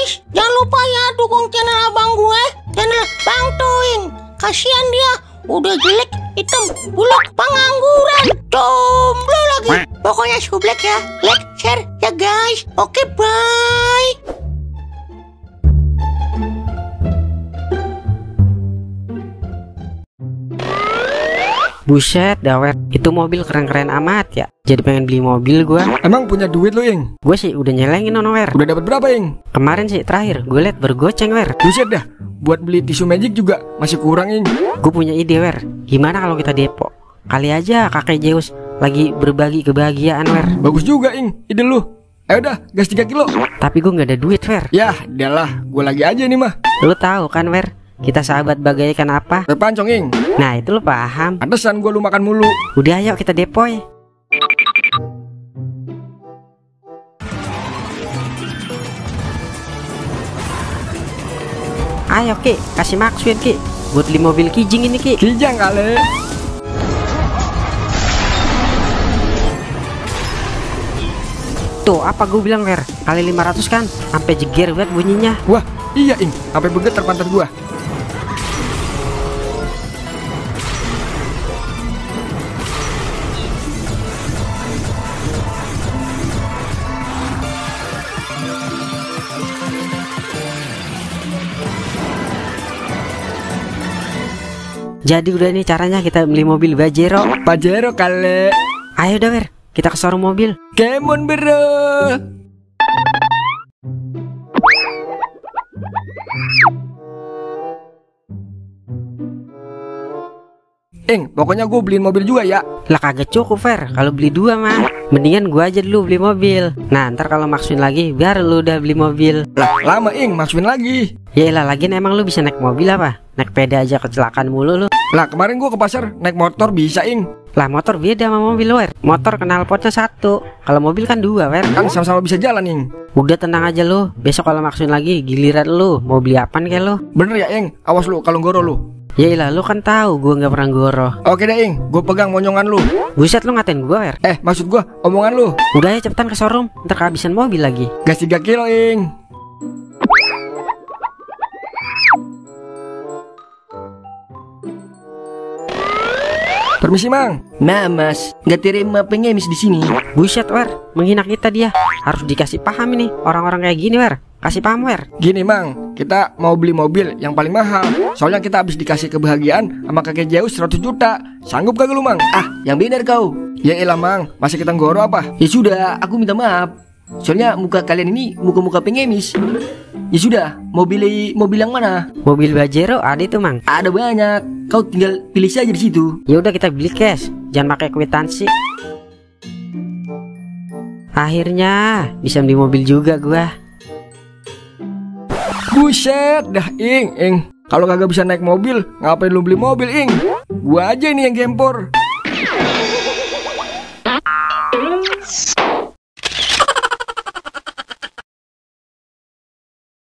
guys, jangan lupa ya dukung channel abang gue, channel Bang Toing. Kasihan dia, udah jelek, hitam, buluk, pengangguran, jomblo lagi. Pokoknya sublek ya, like, share ya guys. Oke, bye. Buset, Dawet, itu mobil keren-keren amat ya. Jadi pengen beli mobil gua. Emang punya duit lo, Ing? Gue sih udah nyelengin Wer. Udah dapat berapa, Ing? Kemarin sih terakhir gue liat bergoceng, Wer. Buset dah, buat beli tisu magic juga masih kurang, Ing. Gue punya ide, Wer. Gimana kalau kita depo? Kali aja kakek Zeus lagi berbagi kebahagiaan, Wer. Bagus juga, Ing, ide lu. Ayo dah, gas 3 kilo. Tapi gue gak ada duit, Wer. Yah, udahlah, gue lagi aja nih mah. Lu tahu kan, Wer? Kita sahabat bagaikan apa? Pancong, Ing. Nah, itu lu paham. Pantesan gue lu makan mulu. Udah, ayo kita depoy. Ayo Ki, kasih maksud Ki, buat beli mobil kijing ini Ki. Kijang kali. Tuh apa gue bilang, Wer, kali 500 kan, sampai jeger banget bunyinya. Wah, iya, Ing, sampai bergetar pantat gua. Jadi udah nih caranya kita beli mobil Pajero. Pajero kali. Ayo dah, Wer, kita ke showroom mobil. Kemon bro. Ing, pokoknya gue beliin mobil juga ya. Lah kagak cukup, Fer, kalau beli dua mah. Mendingan gua aja dulu beli mobil. Nah, ntar kalau maksuin lagi biar lu udah beli mobil. Lah lama, Ing, maksuin lagi. Yaelah, lagian emang lu bisa naik mobil apa? Naik sepeda aja kecelakaan mulu lu. Lah kemarin gue ke pasar naik motor bisa, Ing. Lah motor beda sama mobil, Wer. Motor knalpotnya 1, kalau mobil kan 2, Wer. Kan sama-sama bisa jalan, Ing. Udah tenang aja lu. Besok kalau maksuin lagi giliran lu mau beli apaan kayak lu. Bener ya, Ing? Awas lu kalau goro lu. Yaelah, lu kan tahu gua nggak pernah goro. Oke deh, Ing, gue pegang monyongan lu. Buset, lu ngatain gua, Wer. Maksud gua omongan lu. Udah ya, cepetan ke showroom, ntar kehabisan mobil lagi. Gas 3 kilo, Ing. Permisi, Mang. Nah, Mas, nggak terima pengemis di sini. Buset, Wer, menghina kita dia. Harus dikasih paham ini orang-orang kayak gini, Wer. Kasih paham, Wer. Gini, Mang, kita mau beli mobil yang paling mahal. Soalnya kita habis dikasih kebahagiaan sama kakek Zeus 100 juta. Sanggup kagak lu, Mang? Ah, yang benar kau. Ya elah, Mang, masa kita ngoro apa? Ya sudah, aku minta maaf. Soalnya muka kalian ini muka-muka pengemis. Ya sudah, mau pilih mobil yang mana? Mobil Pajero ada itu, Mang. Ada banyak. Kau tinggal pilih saja di situ. Ya udah, kita beli cash, jangan pakai kwitansi. Akhirnya bisa beli mobil juga gua. Buset dah, Ing. Kalau kagak bisa naik mobil, ngapain lu beli mobil, Ing? Gua aja ini yang gempor.